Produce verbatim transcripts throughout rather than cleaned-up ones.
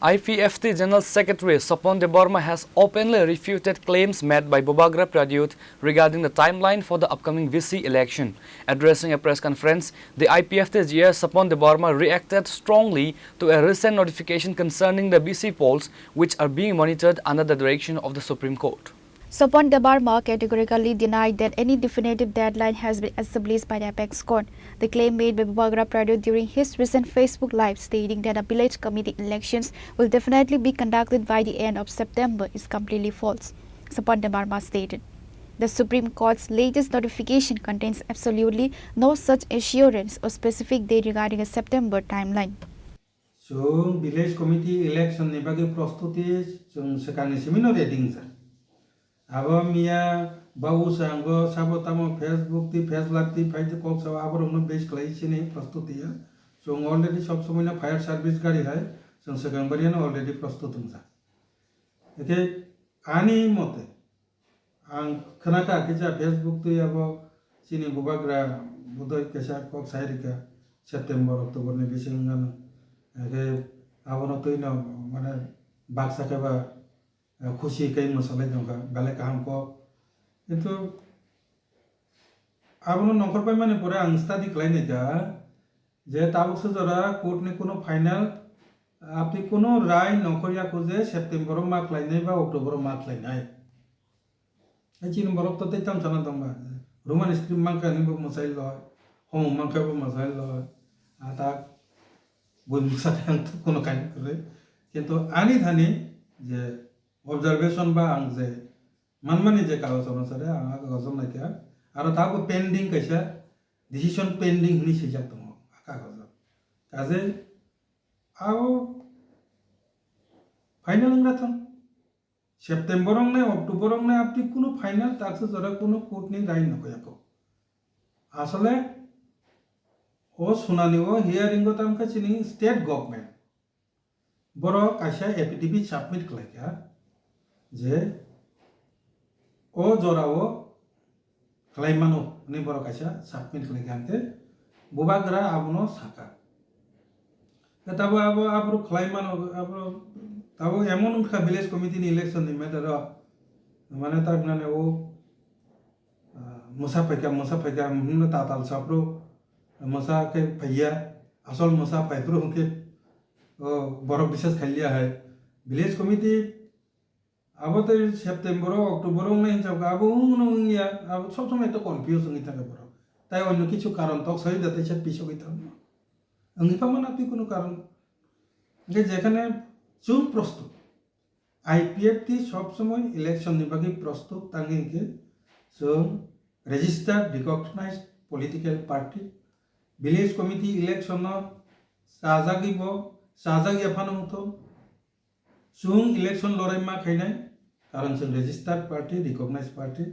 I P F T General Secretary Sopon Debbarma has openly refuted claims made by Bubagra Pradyut regarding the timeline for the upcoming V C election. Addressing a press conference, the I P F T G S Sopon Debbarma reacted strongly to a recent notification concerning the V C polls, which are being monitored under the direction of the Supreme Court. Sopon Debbarma categorically denied that any definitive deadline has been established by the apex court. The claim made by Bubagra Pradyut during his recent Facebook Live, stating that the village committee elections will definitely be conducted by the end of September, is completely false. Sopon Debbarma stated, "The Supreme Court's latest notification contains absolutely no such assurance or specific date regarding a September timeline." Chwng village committee election ni bagwi prostuti chwng swkangni simi no ready wngjak. Abo miya bau se ango sabo tamo Facebook twi, Face Live twi phai twi kok sao, aborokno base khlai chini prostuti ya. Chwng already sob somoi no fire service gari hai chwng swkang bari no already prostut wngjak. Eke ani mote ang khwnakha kisa Facebook twi abo chini Bubagra budoi kaisa kok sai rikha September, October ni bising wngano. Eke abono twi no mane baksa khe ba eh, khusi kai mwsalai tongkha, belai kaham kok. Kintu abono nongkhor paimani pore ang study khlai naikha je tabuk se jora court ni kuno final, apni kuno rai nongkhor ya kho je September o ma khlainai ba October o ma khlainai. Hai chini borok to tei tam sana tongba, Roman script mankha ni bo mwsai loi, homung mankha bo mwsai loi, atak bui mwsa khe ang to kuno kainwi kwrwi. Kintu ani thani je observation ba ang je manmani je kagoj onusare ang a kagoj naikha, aro tabuk pending kaisa decision pending hinwi swijak tongo a kagoj o. Kaje abo final wngna thang. September wngnai, October wngnai, abdi kunu final taksa jora kunu court ni rai nokhoyako. Asole o sunani o hearing o tamkhe chini state government. Borok kaisa affidavit submit khlaikha je o jorao khlai mano hwnwi borok kaisa submit khlaikha, hwnkhe Bubagra abono sakha. Tei tabuk abo aphuru khlai mano, aphuru tabuk emon wngkha village committee ni election ni matter o, mane ta hinani o, ah, mwsa phaikha, mwsa phaikha hwnwi tatal saphuru mwsa khe phaiya, asol mwsa phaiphuru hwnkhe o borok bisas khailiya hai. Village committee abo tei September o, October o wngnai hinsa khe abo wngno wngya, abo sob somoi to confuse wngwi thangkha borok. Tai onno kichu karon tok soi da teisa pisogwi thangma. Wngwi pha mana twi kunu karon. Hwnkhe jekhane chwng prostut. I P F T sob somoi election ni bagwi prostut tangwi hwnkhe chwng registered recognized political party. Village committee election no chajagwi bo, chajagya phano wngthok. Chwng election lorai ma khainai, karon chwng registered party, recognized party.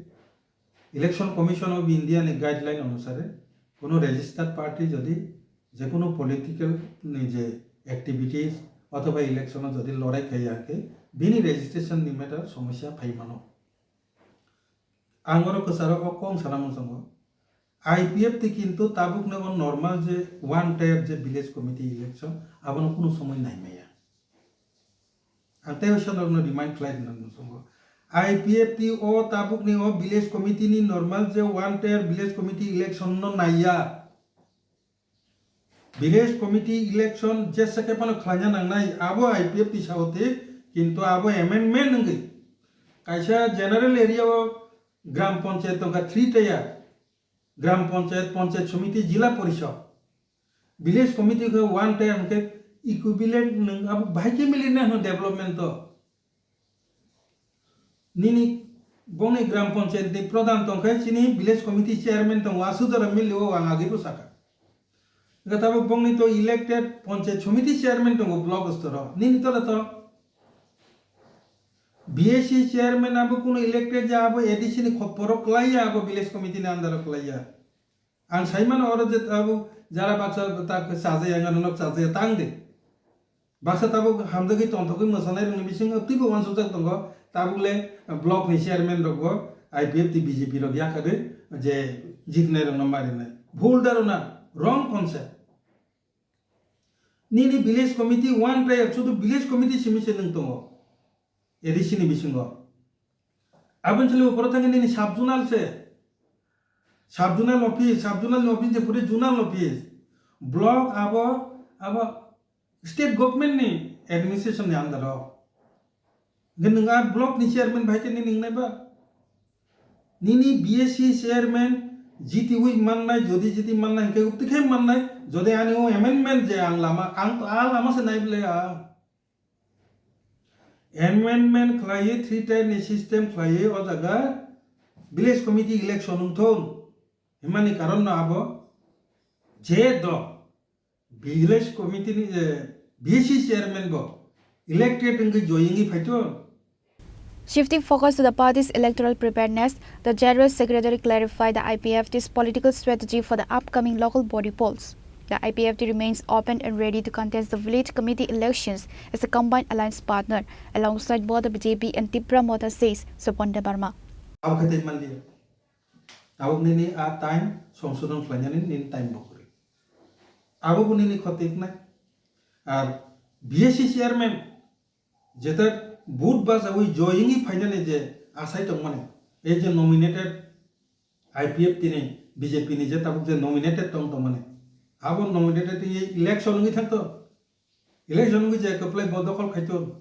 Election Commission of India ni guideline onusare, kono registered party jodi jekunu political ni je activities othoba election o jodi lorai khaiya khe, bini registration ni matter somosya phai mano. Ang oro kwcharo o kong sana muchungo. I P F T kintu tabukni o normal je one tier je village committee election, abono kunu somoi naimaya. Ang tei sonorokno remind khlai rwna muchungo. I P F T o tabukni o village committee ni normal je one tier village committee election no naiya. Village committee election jesa khe phano khlaina nangnai, abo I P F T sao thik, kintu abo amendment wngwi. Kaisa general area o gram panchayat tongkha three tier, gram panchayat, panchayat samiti, jila porishod. Village committee khe one tier hwnkhe equivalent nwng abo bahai khe milinai hwno development o. Nini bongni gram panchayat ni pradhan tongkhe chini village committee chairman tongo, aswk jora mili o ang agwi bwsakha. Hwnkhe tabuk bongni to elected panchayat samiti chairman tongo block stor o. Nini tole to B A C chairman abo kuno elected ya, abo A D C ni khopor o kwlai ya, abo village committee ni under o kwlai ya. Ang sai mano oro je tabuk jara baksa ta chajaya, wngkha norok chajaya tang de. Baksa tabuk hamjagwi tongthokgwi mwsanai rokni bisingo twibo uansukjak tongo, tabuk le block ni chairman rok bo I P F T B J P rok yakarwi je jitnai rokno marinai. Bhul dharona, wrong concept. Nini village committee one tier, sudu village committee simi se nwng tongo. A D C ni bisingo. Aboni salo uporo thangwi nini sub zonal se. Sub zonal office, sub zonal ni office je puri zonal office. Block abo, abo state government ni administration ni under o. Hwnkhe nwng a block ni chairman bai khe nini wngnai ba? Nini B S C chairman G T wi mannai, jodi jiti mannai, hwnkhe ubtwi khe mannai, jodi ani o amendment je ang lama, ang to a lama se nai bwle a. Amendment khlaiwi three tier ni system khlaiwi o jaga village committee election wngthun himani karon no abo je do village committee ni, eh, V C chairman bo elected wngwi join wngwi phaito. Shifting focus to the party's electoral preparedness, the General Secretary clarified the I P F T's political strategy for the upcoming local body polls. The I P F T remains open and ready to contest the village committee elections as a combined alliance partner alongside both the B J P and Tipra Motha, says Supon Debbarma. Abo khe tei manliya. Tabuk nini a time songsodon khlainani nini time bo kwrwi. Abo bo nini khoti wngnai. Ar B S C chairman jeta vote bachawi join wngwi phainani je asai tongmani, ei je nominated I P F T ni B J P ni je tabuk je nominated tong tongmani, abo nominated wngwi election wngwi thangto, election wngwi je kwplai bo dokhol khaito,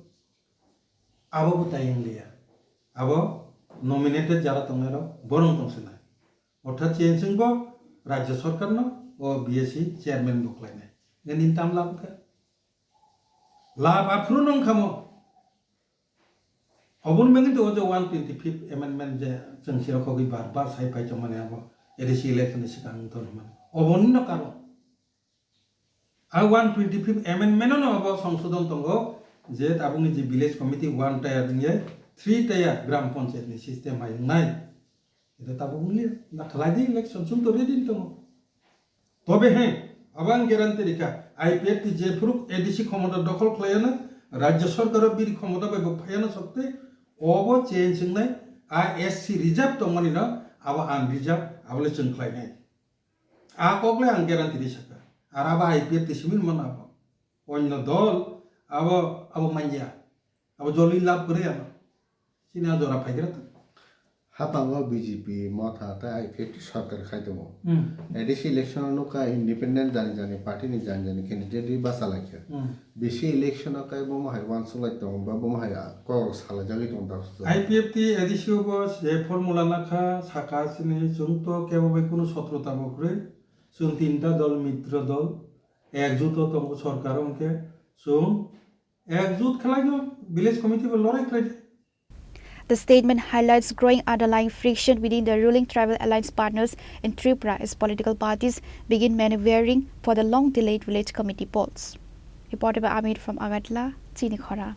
abo bo tai wngliya, abo nominated jara tongnairok borong tongsinai, orthat chensing bo rajya sarkar no o B S C chairman bo khlainai, nini tam lab kha. Lab aphuru nung khamo. Oboni bagwi to o je one twenty fifth amendment je chwng siro khogwi bar bar sai pai tongmani abo A D C election ni swkang wng tongmani. Oboni no karon. A one twenty fifth amendment no abo songsodon tongo je tabukni je village committee one tier wngya three tier gram panchayat ni system hai wngnai. Ito tabuk wngya, na khlai di election, chwng to ready tongo. Tobe he, abo ang guarantee rikha, I P F T jephuru A D C khomota dokhol khlaiyana, rajya sarkar o bini khomota bai bo phaiyana sokte, obo change wngnai, a S C reserve tongmani no, abo unreserve, abo le chwng khlainai. A kok le ang guarantee ri sakha, ar abo I P F T simi mano abo. Onno dol, abo, abo manya. Abo jolwi lab kwrwi ano. Chini a jora phaigra ta. Hapango B J P, Motha tei I P F T sarkar khai tongo. Hmm. A D C election o nukha independent jani jani party ni jani jani candidate rwi bachalaikha. Hmm. B C election o khe bomo hai uansuk lai tongo ba bomo hai a-, kok salajagwi tongo ta. I P F T A D C o bo je formula nakha saka chini chwng to kebo bai kunu sotrota bo kwrwi. Chwng tinta dol, mitra dol, ekjut o tongo sorkar o hwnkhe chwng ekjut khlaino village committee bo lorai khlai di. The statement highlights growing underlying friction within the ruling tribal alliance partners in Tripura as political parties begin maneuvering for the long-delayed village committee polls. Reported by Amir from Agartala, Chini Khorang.